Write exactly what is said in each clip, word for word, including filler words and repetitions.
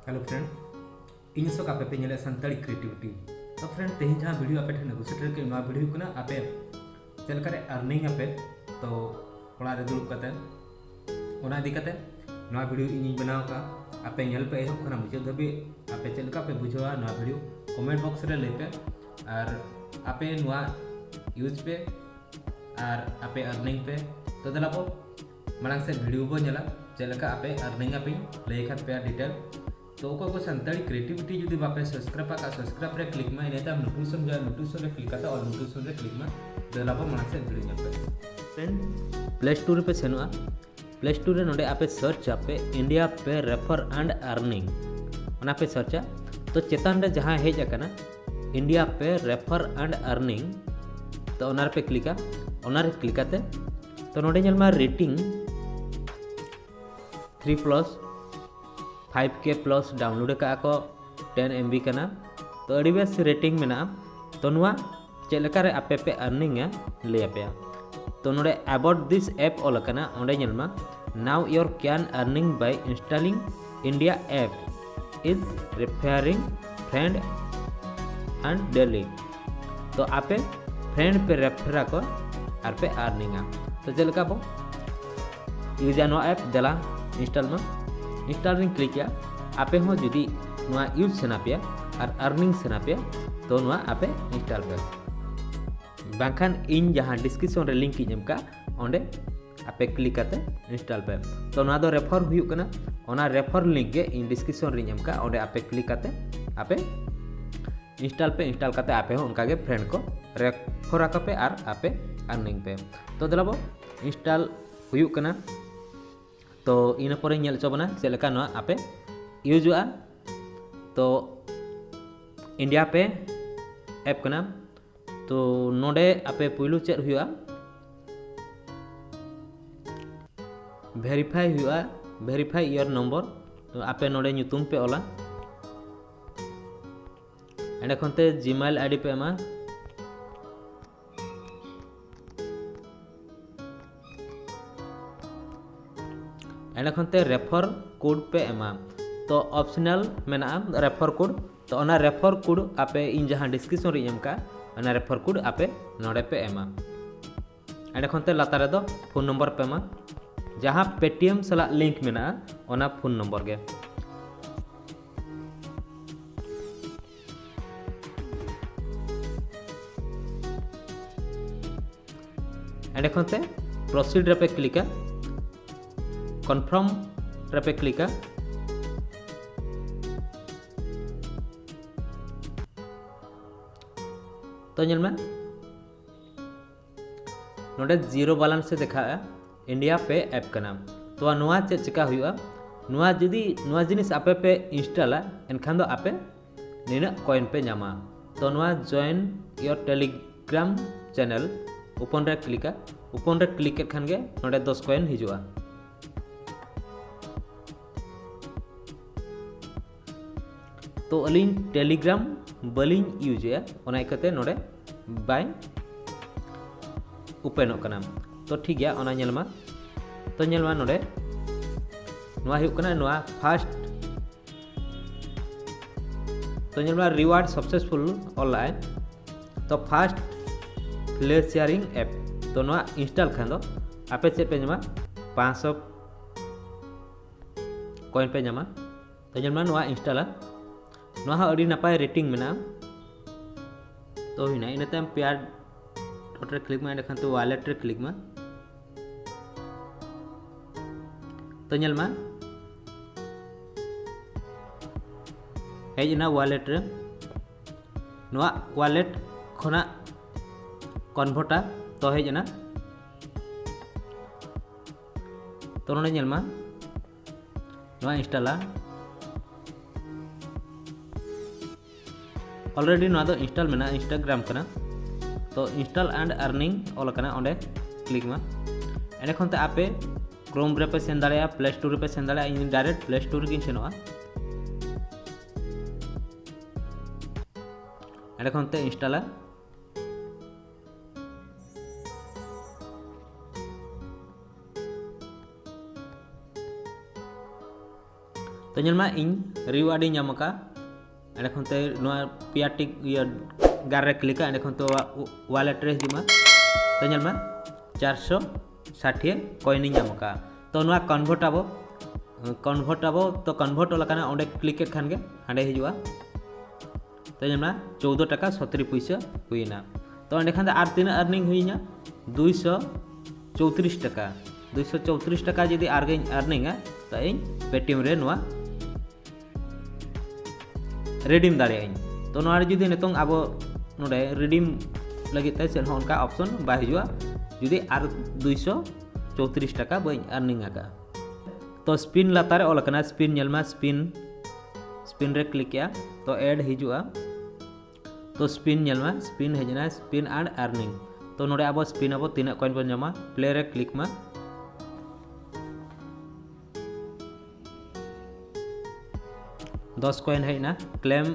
Hello friend, ᱤᱧ ᱟᱥᱚᱠ ᱟᱯᱮ ᱯᱮ ᱧᱮᱞᱮᱫ ᱥᱟᱱᱛᱟᱲᱤ ᱠᱨᱤᱭᱮᱴᱤᱵᱷᱤᱴᱤ᱾ ᱛᱚ friend, ᱛᱮᱦᱮᱧ ᱡᱟᱦᱟᱸ ᱵᱷᱤᱰᱤᱭᱳ ᱟᱯᱮ ᱴᱷᱮᱱ ᱟᱹᱜᱩ ᱥᱮᱴᱮᱨ ᱠᱟᱹᱧ, ᱱᱚᱣᱟ ᱵᱷᱤᱰᱤᱭᱳ ᱦᱩᱭᱩᱜ ᱠᱟᱱᱟ ᱟᱯᱮ ᱪᱮᱫ ᱞᱮᱠᱟᱨᱮ ᱟᱨᱱᱤᱝ ᱟᱯᱮ᱾ ᱛᱚ ᱚᱲᱟᱜ ᱨᱮ ᱫᱩᱲᱩᱵ ᱠᱟᱛᱮ, ᱚᱱᱟ ᱤᱫᱤ ᱠᱟᱛᱮ ᱱᱚᱣᱟ ᱵᱷᱤᱰᱤᱭᱳ ᱤᱧᱤᱧ ᱵᱮᱱᱟᱣ ᱟᱠᱟᱫᱼᱟ᱾ ᱟᱯᱮ ᱧᱮᱞ ᱯᱮ ᱮᱦᱚᱵ ᱠᱷᱚᱱᱟᱜ ᱢᱩᱪᱟᱹᱫ ᱫᱷᱟᱹᱵᱤᱡ᱾ ᱟᱯᱮ ᱪᱮᱫ ᱞᱮᱠᱟ ᱯᱮ ᱵᱩᱡᱷᱟᱹᱣᱟ ᱱᱚᱣᱟ ᱵᱷᱤᱰᱤᱭᱳ, ᱠᱚᱢᱮᱱᱴ ᱵᱚᱠᱥ ᱨᱮ ᱞᱟᱹᱭ ᱯᱮ᱾ ᱟᱨ ᱟᱯᱮ ᱱᱚᱣᱟ ᱤᱭᱩᱡᱽ ᱯᱮ ᱟᱨ ᱟᱯᱮ ᱟᱨᱱᱤᱝ ᱯᱮ᱾ ᱛᱚ ᱫᱮᱞᱟ ᱵᱚ ᱢᱟᱲᱟᱝ ᱥᱮᱫ ᱵᱷᱤᱰᱤᱭᱳ ᱵᱚ ᱧᱮᱞᱟ, ᱪᱮᱫ ᱞᱮᱠᱟ ᱟᱯᱮ ᱟᱨᱱᱤᱝ ᱟᱯᱮᱧ ᱞᱟᱹᱭ ᱟᱠᱟᱫ ᱯᱮᱭᱟ ᱰᱤᱴᱮᱞ᱾ ᱛᱚ ᱚᱠᱚᱭ ᱠᱚ ᱥᱟᱱᱛᱟᱲᱤ ᱠᱨᱤᱭᱮᱴᱤᱵᱷᱤᱴᱤ ᱡᱩᱫᱤ ᱵᱟᱯᱮ ᱥᱟᱵᱥᱠᱨᱟᱭᱤᱵ ᱟᱠᱟᱫ, ᱥᱟᱵᱥᱠᱨᱟᱭᱤᱵ ᱨᱮ ᱠᱞᱤᱠ ᱢᱟ, ᱤᱱᱟᱹ ᱛᱟᱭᱚᱢ ᱱᱳᱴᱤᱯᱷᱤᱠᱮᱥᱚᱱ ᱡᱟᱦᱟᱸ ᱱᱳᱴᱤᱯᱷᱤᱠᱮᱥᱚᱱ ᱨᱮ ᱠᱞᱤᱠ ᱠᱟᱛᱮ ᱚᱞ ᱱᱳᱴᱤᱯᱷᱤᱠᱮᱥᱚᱱ ᱨᱮ ᱠᱞᱤᱠ ᱢᱟ᱾ ᱫᱮᱞᱟ ᱵᱚ ᱢᱟᱲᱟᱝ ᱥᱮᱫ ᱵᱷᱤᱰᱤᱭᱳ ᱧᱮᱞ ᱯᱮ᱾ ᱯᱷᱨᱮᱱᱰ, ᱯᱞᱮ ᱥᱴᱳᱨ ᱨᱮᱯᱮ ᱥᱮᱱᱚᱜᱼᱟ᱾ ᱯᱞᱮ ᱥᱴᱳᱨ ᱨᱮ ᱱᱚᱰᱮ ᱟᱯᱮ ᱥᱟᱨᱪ ᱟᱯᱮ India Pay Refer and Earning, ᱚᱱᱟ ᱯᱮ ᱥᱟᱨᱪᱟ᱾ ᱛᱚ ᱪᱮᱛᱟᱱ ᱨᱮ ᱡᱟᱦᱟᱸ ᱦᱮᱡ ᱟᱠᱟᱱᱟ India Pay Refer and Earning, ᱛᱚ ᱚᱱᱟ ᱨᱮᱯᱮ ᱠᱞᱤᱠᱟ᱾ ᱚᱱᱟ ᱨᱮ ᱠᱞᱤᱠ ᱠᱟᱛᱮ ᱛᱚ ᱱᱚᱰᱮ ᱧᱮᱞ ᱢᱟ ᱨᱮᱴᱤᱝ ᱛᱷᱨᱤ ᱯᱞᱟᱥ ᱯᱷᱟᱭᱤᱵᱷ ᱠᱮ ᱯᱞᱟᱥ ᱰᱟᱣᱩᱱᱞᱳᱰ ᱟᱠᱟᱫᱼᱟ ᱠᱚ, ᱴᱮᱱ ᱮᱢ ᱵᱤ ᱠᱟᱱᱟ᱾ ᱛᱚ ᱟᱹᱰᱤ ᱵᱮᱥ ᱨᱮᱴᱤᱝ ᱢᱮᱱᱟᱜᱼᱟ᱾ ᱛᱚ ᱱᱚᱣᱟ ᱪᱮᱫ ᱞᱮᱠᱟᱨᱮ ᱟᱯᱮ ᱯᱮ ᱟᱨᱱᱤᱝᱟ ᱞᱟᱹᱭ ᱟᱯᱮᱭᱟ᱾ ᱛᱚ ᱱᱚᱰᱮ about this app ᱚᱞ ᱟᱠᱟᱱᱟ, ᱚᱸᱰᱮ ᱧᱮᱞ ᱢᱟ, now your can earning by installing India app is referring friend and daily᱾ ᱛᱚ ᱟᱯᱮ ᱯᱷᱨᱮᱱᱰ ᱯᱮ ᱨᱮᱯᱷᱟᱨ ᱟᱠᱚ ᱟᱨ ᱯᱮ ᱟᱨᱱᱤᱝᱟ᱾ ᱛᱚ ᱪᱮᱫ ᱞᱮᱠᱟ ᱵᱚ ᱤᱭᱩᱡᱟ ᱱᱚᱣᱟ ᱮᱯ? ᱫᱮᱞᱟ ᱤᱱᱥᱴᱚᱞ ᱢᱟ᱾ ᱤᱱᱥᱴᱚᱞ ᱨᱤᱧ ᱠᱞᱤᱠᱟ᱾ ᱟᱯᱮ ᱦᱚᱸ ᱡᱩᱫᱤ ᱱᱚᱣᱟ ᱤᱭᱩᱡᱽ ᱥᱟᱱᱟ ᱯᱮᱭᱟ ᱟᱨ ᱟᱨᱱᱤᱝ ᱥᱟᱱᱟ ᱯᱮᱭᱟ, ᱛᱚ ᱱᱚᱣᱟ ᱟᱯᱮ ᱤᱱᱥᱴᱚᱞ ᱯᱮ᱾ ᱵᱟᱝᱠᱷᱟᱱ ᱤᱧ ᱡᱟᱦᱟᱸ ᱰᱤᱥᱠᱨᱤᱯᱥᱚᱱ ᱨᱮ ᱞᱤᱝᱠ ᱤᱧ ᱮᱢ ᱠᱟᱜᱼᱟ, ᱚᱸᱰᱮ ᱟᱯᱮ ᱠᱞᱤᱠ ᱠᱟᱛᱮ ᱤᱱᱥᱴᱚᱞ ᱯᱮ᱾ ᱛᱚ ᱱᱚᱣᱟ ᱫᱚ ᱨᱮᱯᱷᱟᱨ ᱦᱩᱭᱩᱜ ᱠᱟᱱᱟ, ᱚᱱᱟ ᱨᱮᱯᱷᱟᱨ ᱞᱤᱝᱠ ᱜᱮ ᱤᱧ ᱰᱤᱥᱠᱨᱤᱯᱥᱚᱱ ᱨᱤᱧ ᱮᱢ ᱠᱟᱜᱼᱟ, ᱚᱸᱰᱮ ᱟᱯᱮ ᱠᱞᱤᱠ ᱠᱟᱛᱮ ᱟᱯᱮ ᱤᱱᱥᱴᱚᱞ ᱯᱮ᱾ ᱤᱱᱥᱴᱚᱞ ᱠᱟᱛᱮ ᱟᱯᱮ ᱦᱚᱸ ᱚᱱᱠᱟᱜᱮ ᱯᱷᱨᱮᱱᱰ ᱠᱚ ᱨᱮᱯᱷᱟᱨ ᱟᱠᱚ ᱯᱮ ᱟᱨ ᱟᱯᱮ ᱟᱨᱱᱤᱝ ᱯᱮ᱾ ᱛᱚ ᱫᱮᱞᱟ ᱵᱚ ᱤᱱᱥᱴᱚᱞ ᱦᱩᱭᱩᱜ ᱠᱟᱱᱟ᱾ ᱛᱚ ᱤᱱᱟᱹ ᱯᱚᱨᱮᱧ ᱧᱮᱞ ᱦᱚᱪᱚ ᱵᱚᱱᱟ ᱪᱮᱫ ᱞᱮᱠᱟ ᱱᱚᱣᱟ ᱟᱯᱮ ᱤᱭᱩᱡᱚᱜᱼᱟ᱾ ᱛᱚ India Pay ᱮᱯ ᱠᱟᱱᱟ᱾ ᱛᱚ ᱱᱚᱰᱮ ᱟᱯᱮ ᱯᱩᱭᱞᱩ ᱪᱮᱫ ᱦᱩᱭᱩᱜᱼᱟ, ᱵᱷᱮᱨᱤᱯᱷᱟᱭ ᱦᱩᱭᱩᱜᱼᱟ, verify your number᱾ ᱛᱚ ᱟᱯᱮ ᱱᱚᱰᱮ ᱧᱩᱛᱩᱢ ᱯᱮ ᱚᱞᱟ, ᱮᱸᱰᱮ ᱠᱷᱚᱱ ᱛᱮ ᱡᱤᱢᱮᱞ ᱟᱭᱰᱤ ᱯᱮ ᱮᱢᱟ᱾ ᱮᱸᱰᱮ ᱠᱷᱚᱱ ᱛᱮ ᱨᱮᱯᱷᱟᱨ ᱠᱳᱰ ᱯᱮ ᱮᱢᱟ᱾ ᱛᱚ optional ᱢᱮᱱᱟᱜᱼᱟ refer code᱾ ᱛᱚ ᱚᱱᱟ refer code ᱟᱯᱮ ᱤᱧ ᱡᱟᱦᱟᱸ description ᱨᱤᱧ ᱮᱢ ᱠᱟᱜᱼᱟ, ᱚᱱᱟ refer code ᱟᱯᱮ ᱱᱚᱰᱮ ᱯᱮ ᱮᱢᱟ᱾ ᱮᱸᱰᱮ ᱠᱷᱚᱱ ᱛᱮ ᱞᱟᱛᱟᱨ ᱨᱮᱫᱚ ᱯᱷᱳᱱ ᱱᱚᱢᱵᱚᱨ ᱯᱮ ᱮᱢᱟ, ᱡᱟᱦᱟᱸ Paytm ᱥᱟᱞᱟᱜ link ᱢᱮᱱᱟᱜᱼᱟ, ᱚᱱᱟ ᱯᱷᱳᱱ ᱱᱚᱢᱵᱚᱨ ᱜᱮ᱾ ᱮᱸᱰᱮ ᱠᱷᱚᱱ ᱛᱮ proceed ᱨᱮᱯᱮ ᱠᱞᱤᱠᱟ, confirm ᱨᱮᱯᱮ ᱠᱞᱤᱠᱟ᱾ ᱛᱚ ᱧᱮᱞ ᱢᱮ, ᱱᱚᱰᱮ zero balance ᱮ ᱫᱮᱠᱷᱟᱣᱮᱜᱼᱟ, India Pay app ᱠᱟᱱᱟ᱾ ᱛᱚ ᱱᱚᱣᱟ ᱪᱮᱫ ᱪᱮᱠᱟ ᱦᱩᱭᱩᱜᱼᱟ? ᱱᱚᱣᱟ ᱡᱩᱫᱤ, ᱱᱚᱣᱟ ᱡᱤᱱᱤᱥ ᱟᱯᱮ ᱯᱮ installᱟ, ᱮᱱᱠᱷᱟᱱ ᱫᱚ ᱟᱯᱮ ᱱᱤᱱᱟᱹᱜ coin ᱯᱮ ᱧᱟᱢᱟ᱾ ᱛᱚ ᱱᱚᱣᱟ join your Telegram channel open ᱨᱮ ᱠᱞᱤᱠᱟ᱾ Open ᱨᱮ ᱠᱞᱤᱠ ᱠᱮᱫ ᱠᱷᱟᱱ ᱜᱮ ᱱᱚᱰᱮ ᱫᱚᱥ coin ᱦᱤᱡᱩᱜᱼᱟ᱾ ᱛᱚ ᱟᱹᱞᱤᱧ Telegram ᱵᱟᱹᱞᱤᱧ ᱤᱭᱩᱡᱮᱜᱼᱟ, ᱚᱱᱟ ᱤᱠᱟᱹᱛᱮ ᱱᱚᱰᱮ ᱵᱟᱭ ᱳᱯᱮᱱᱚᱜ ᱠᱟᱱᱟ᱾ ᱛᱚ ᱴᱷᱤᱠ ᱜᱮᱭᱟ, ᱚᱱᱟ ᱧᱮᱞ ᱢᱟ᱾ ᱛᱚ ᱧᱮᱞ ᱢᱟ ᱱᱚᱰᱮ, ᱱᱚᱣᱟ ᱦᱩᱭᱩᱜ ᱠᱟᱱᱟ ᱱᱚᱣᱟ first᱾ ᱛᱚ ᱧᱮᱞ ᱢᱟ reward successful ᱚᱞ ᱞᱟᱜᱼᱟᱭ᱾ ᱛᱚ first play sharing app, ᱛᱚ ᱱᱚᱣᱟ install ᱠᱷᱟᱱ ᱫᱚ ᱟᱯᱮ ᱪᱮᱫ ᱯᱮ ᱧᱟᱢᱟ? ᱯᱟᱸᱪᱥᱚ coin ᱯᱮ ᱧᱟᱢᱟ᱾ ᱛᱚ ᱧᱮᱞ ᱢᱟ ᱱᱚᱣᱟ installᱟ, ᱱᱚᱣᱟ ᱦᱚᱸ ᱟᱹᱰᱤ ᱱᱟᱯᱟᱭ rating ᱢᱮᱱᱟᱜᱼᱟ᱾ ᱛᱚ ᱦᱩᱭᱱᱟ, ᱤᱱᱟᱹ ᱛᱟᱭᱚᱢ pay dot ᱨᱮ click ᱢᱟ, ᱮᱸᱰᱮᱠᱷᱟᱱ ᱛᱚ wallet ᱨᱮ click ᱢᱟ᱾ ᱛᱚ ᱧᱮᱞ ᱢᱟ, ᱦᱮᱡ ᱮᱱᱟ wallet ᱨᱮ, ᱱᱚᱣᱟ wallet ᱠᱷᱚᱱᱟᱜ convertᱟ, ᱛᱚ ᱦᱮᱡ ᱮᱱᱟ᱾ ᱛᱚ ᱱᱚᱰᱮ ᱧᱮᱞ ᱢᱟ, ᱱᱚᱣᱟ installᱟ᱾ Already ᱱᱚᱣᱟ ᱫᱚ install ᱢᱮᱱᱟᱜᱼᱟ, Instagram ᱠᱟᱱᱟ᱾ ᱛᱚ install and earning ᱚᱞ ᱟᱠᱟᱱᱟ, ᱚᱸᱰᱮ click ᱢᱟ᱾ ᱮᱸᱰᱮ ᱠᱷᱚᱱ ᱛᱮ ᱟᱯᱮ Chrome ᱨᱮᱯᱮ ᱥᱮᱱ ᱫᱟᱲᱮᱭᱟᱜᱼᱟ, Play Store ᱨᱮᱯᱮ ᱥᱮᱱ ᱫᱟᱲᱮᱭᱟᱜᱼᱟ᱾ ᱤᱧ direct Play Store ᱨᱮᱜᱤᱧ ᱥᱮᱱᱚᱜᱼᱟ᱾ ᱮᱸᱰᱮ ᱠᱷᱚᱱ ᱛᱮ installᱟ᱾ ᱛᱚ ᱛᱚ ᱧᱮᱞ ᱢᱟ, ᱤᱧ ᱨᱤᱣᱟᱨᱰ ᱤᱧ ᱧᱟᱢ ᱟᱠᱟᱫᱼᱟ᱾ ᱮᱸᱰᱮ ᱠᱷᱚᱱ ᱛᱮ ᱱᱚᱣᱟ ᱯᱮᱭᱟ ᱴᱤᱠ ᱤᱭᱟᱹ ᱜᱟᱨ ᱨᱮ ᱠᱞᱤᱠᱟ, ᱮᱸᱰᱮ ᱠᱷᱚᱱ ᱛᱮ ᱣᱟᱞᱮᱴ ᱨᱮ ᱦᱤᱡᱩᱜ ᱢᱟ᱾ ᱛᱚ ᱧᱮᱞ ᱢᱟ, ᱪᱟᱨᱥᱚ ᱥᱟᱴᱷᱤᱭᱟᱹ ᱠᱚᱭᱮᱱ ᱤᱧ ᱧᱟᱢ ᱟᱠᱟᱫᱼᱟ᱾ ᱛᱚ ᱱᱚᱣᱟ ᱠᱚᱱᱵᱷᱟᱨᱴ ᱟᱵᱚ, ᱠᱚᱱᱵᱷᱟᱨᱴ ᱟᱵᱚ, ᱛᱚ ᱠᱚᱱᱵᱷᱟᱨᱴ ᱚᱞ ᱟᱠᱟᱱᱟ, ᱚᱸᱰᱮ ᱠᱞᱤᱠ ᱠᱮᱫ ᱠᱷᱟᱱ ᱜᱮ ᱦᱟᱸᱰᱮ ᱦᱤᱡᱩᱜᱼᱟ᱾ ᱛᱚ ᱧᱮᱞ ᱢᱟ, ᱪᱳᱫᱽᱫᱳ ᱴᱟᱠᱟ ᱥᱚᱛᱨᱤ ᱯᱩᱭᱥᱟᱹ ᱦᱩᱭᱮᱱᱟ᱾ ᱛᱚ ᱮᱸᱰᱮᱠᱷᱟᱱ ᱫᱚ ᱟᱨ ᱛᱤᱱᱟᱹᱜ ᱟᱨᱱᱤᱝ ᱦᱩᱭᱤᱧᱟ? ᱫᱩᱭᱥᱚ ᱪᱳᱣᱛᱨᱤᱥ ᱴᱟᱠᱟ᱾ ᱫᱩᱭᱥᱚ ᱪᱳᱣᱛᱨᱤᱥ ᱴᱟᱠᱟ ᱡᱩᱫᱤ ᱟᱨᱜᱤᱧ ᱟᱨᱱᱤᱝᱟ, ᱛᱚ ᱤᱧ ᱯᱮᱴᱤᱮᱢ ᱨᱮ ᱱᱚᱣᱟ ᱨᱤᱰᱤᱢ ᱫᱟᱲᱮᱭᱟᱜ ᱟᱹᱧ᱾ ᱛᱚ ᱱᱚᱣᱟ ᱨᱮ ᱡᱩᱫᱤ ᱱᱤᱛᱚᱝ ᱟᱵᱚ ᱱᱚᱰᱮ ᱨᱤᱰᱤᱢ ᱞᱟᱹᱜᱤᱫ ᱛᱮ ᱪᱮᱫ ᱦᱚᱸ ᱚᱱᱠᱟ ᱚᱯᱥᱚᱱ ᱵᱟᱭ ᱦᱤᱡᱩᱜᱼᱟ, ᱡᱩᱫᱤ ᱟᱨ ᱫᱩᱭᱥᱚ ᱪᱳᱣᱛᱨᱤᱥ ᱴᱟᱠᱟ ᱵᱟᱹᱧ ᱟᱨᱱᱤᱝ ᱟᱠᱟᱫᱼᱟ᱾ ᱛᱚ ᱥᱯᱤᱱ ᱞᱟᱛᱟᱨ ᱨᱮ ᱚᱞ ᱟᱠᱟᱱᱟ, ᱥᱯᱤᱱ ᱧᱮᱞ ᱢᱟ, ᱥᱯᱤᱱ, ᱥᱯᱤᱱ ᱨᱮ ᱠᱞᱤᱠ ᱮᱜᱼᱟ, ᱛᱚ ᱮᱰ ᱦᱤᱡᱩᱜᱼᱟ᱾ ᱛᱚ ᱥᱯᱤᱱ ᱧᱮᱞ ᱢᱟ, ᱥᱯᱤᱱ ᱦᱮᱡ ᱮᱱᱟ, ᱥᱯᱤᱱ ᱟᱨ ᱟᱨᱱᱤᱝ᱾ ᱛᱚ ᱱᱚᱰᱮ ᱟᱵᱚ ᱥᱯᱤᱱ ᱟᱵᱚ, ᱛᱤᱱᱟᱹᱜ ᱠᱚᱭᱮᱱ ᱵᱚᱱ ᱧᱟᱢᱟ, ᱯᱞᱮ ᱨᱮ ᱠᱞᱤᱠ ᱢᱟ᱾ ᱫᱚᱥ ᱠᱚᱭᱮᱱ ᱦᱮᱡ ᱮᱱᱟ, claim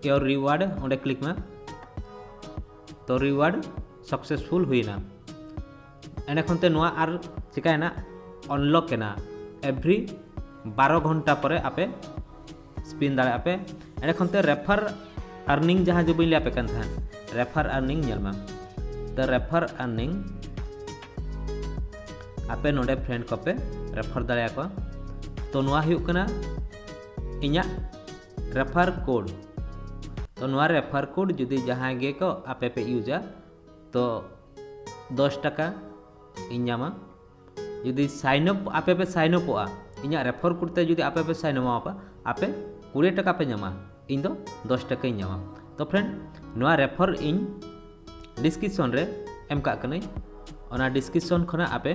your reward, ᱚᱸᱰᱮ ᱠᱞᱤᱠ ᱢᱟ᱾ ᱛᱚ ᱨᱤᱣᱟᱨᱰ ᱥᱟᱠᱥᱮᱥᱯᱷᱩᱞ ᱦᱩᱭᱱᱟ᱾ ᱮᱸᱰᱮ ᱠᱷᱚᱱ ᱛᱮ ᱱᱚᱣᱟ ᱟᱨ ᱪᱤᱠᱟᱭᱮᱱᱟ, ᱟᱱᱞᱚᱠ ᱮᱱᱟ᱾ ᱮᱵᱷᱨᱤ ᱵᱟᱨᱚ ᱜᱷᱚᱱᱴᱟ ᱯᱚᱨᱮ ᱟᱯᱮ ᱥᱯᱤᱱ ᱫᱟᱲᱮᱭᱟᱜᱼᱟ ᱯᱮ᱾ ᱮᱸᱰᱮ ᱠᱷᱚᱱ ᱛᱮ ᱨᱮᱯᱷᱟᱨ ᱟᱨᱱᱤᱝ ᱡᱟᱦᱟᱸ ᱡᱮ ᱵᱟᱹᱧ ᱞᱟᱹᱭ ᱟᱯᱮ ᱠᱟᱱ ᱛᱟᱦᱮᱸᱫ, ᱨᱮᱯᱷᱟᱨ ᱟᱨᱱᱤᱝ ᱧᱮᱞ ᱢᱟ᱾ ᱛᱚ ᱨᱮᱯᱷᱟᱨ ᱟᱨᱱᱤᱝ ᱟᱯᱮ ᱱᱚᱰᱮ ᱯᱷᱨᱮᱱᱰ ᱠᱚᱯᱮ ᱨᱮᱯᱷᱟᱨ ᱫᱟᱲᱮᱭᱟᱠᱚᱣᱟ᱾ ᱛᱚ ᱱᱚᱣᱟ ᱦᱩᱭᱩᱜ ᱠᱟᱱᱟ ᱤᱧᱟᱹᱜ ᱨᱮᱯᱷᱟᱨ ᱠᱳᱰ᱾ ᱛᱚ ᱱᱚᱣᱟ ᱨᱮᱯᱷᱟᱨ ᱠᱳᱰ ᱡᱩᱫᱤ ᱡᱟᱦᱟᱸᱭ ᱜᱮᱠᱚ ᱟᱯᱮ ᱯᱮ ᱤᱭᱩᱡᱟ, ᱛᱚ ᱫᱚᱥ ᱴᱟᱠᱟ ᱤᱧ ᱧᱟᱢᱟ᱾ ᱡᱩᱫᱤ ᱥᱟᱭᱤᱱ ᱟᱯ, ᱟᱯᱮ ᱯᱮ ᱥᱟᱭᱤᱱ ᱟᱯᱚᱜᱼᱟ, ᱤᱧᱟᱹᱜ ᱨᱮᱯᱷᱟᱨ ᱠᱳᱰ ᱛᱮ ᱡᱩᱫᱤ ᱟᱯᱮ ᱯᱮ ᱥᱟᱭᱤᱱ ᱟᱯᱚᱜᱼᱟ, ᱟᱯᱮ ᱠᱩᱲᱤ ᱴᱟᱠᱟ ᱯᱮ ᱧᱟᱢᱟ, ᱤᱧ ᱫᱚ ᱫᱚᱥ ᱴᱟᱠᱟᱧ ᱧᱟᱢᱟ᱾ ᱛᱚ ᱯᱷᱨᱮᱱᱰ, ᱱᱚᱣᱟ ᱨᱮᱯᱷᱟᱨ ᱤᱧ ᱰᱤᱥᱠᱨᱤᱯᱥᱚᱱ ᱨᱮ ᱮᱢ ᱠᱟᱜ ᱠᱟᱹᱱᱟᱹᱧ, ᱚᱱᱟ ᱰᱤᱥᱠᱨᱤᱯᱥᱚᱱ ᱠᱷᱚᱱᱟᱜ ᱟᱯᱮ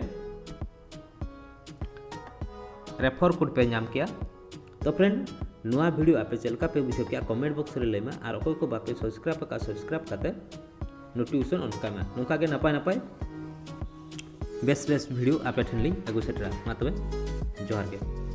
ᱨᱮᱯᱷᱟᱨ ᱠᱳᱰ ᱯᱮ ᱧᱟᱢ ᱠᱮᱜᱼᱟ᱾ ᱛᱚ ᱯᱷᱨᱮᱱᱰ, ᱱᱚᱣᱟ ᱵᱷᱤᱰᱤᱭᱳ ᱟᱯᱮ ᱪᱮᱫ ᱞᱮᱠᱟ ᱯᱮ ᱵᱩᱡᱷᱟᱹᱣ ᱠᱮᱜᱼᱟ, ᱠᱚᱢᱮᱱᱴ ᱵᱚᱠᱥ ᱨᱮ ᱞᱟᱹᱭ ᱢᱟ, ᱟᱨ ᱚᱠᱚᱭ ᱠᱚ ᱵᱟᱯᱮ ᱥᱟᱵᱥᱠᱨᱟᱭᱤᱵ ᱟᱠᱟᱫ, ᱥᱟᱵᱥᱠᱨᱟᱭᱤᱵ ᱠᱟᱛᱮ ᱱᱳᱴᱤᱯᱷᱤᱠᱮᱥᱚᱱ ᱚᱱ ᱠᱟᱜ ᱢᱮ᱾ ᱱᱚᱝᱠᱟ ᱜᱮ ᱱᱟᱯᱟᱭ ᱱᱟᱯᱟᱭ ᱵᱮᱥ ᱵᱮᱥ ᱵᱷᱤᱰᱤᱭᱳ ᱟᱯᱮ ᱴᱷᱮᱱ ᱞᱤᱧ ᱟᱹᱜᱩ ᱥᱮᱴᱮᱨᱟ᱾ ᱢᱟ ᱛᱚᱵᱮ, ᱡᱚᱦᱟᱨ ᱜᱮ᱾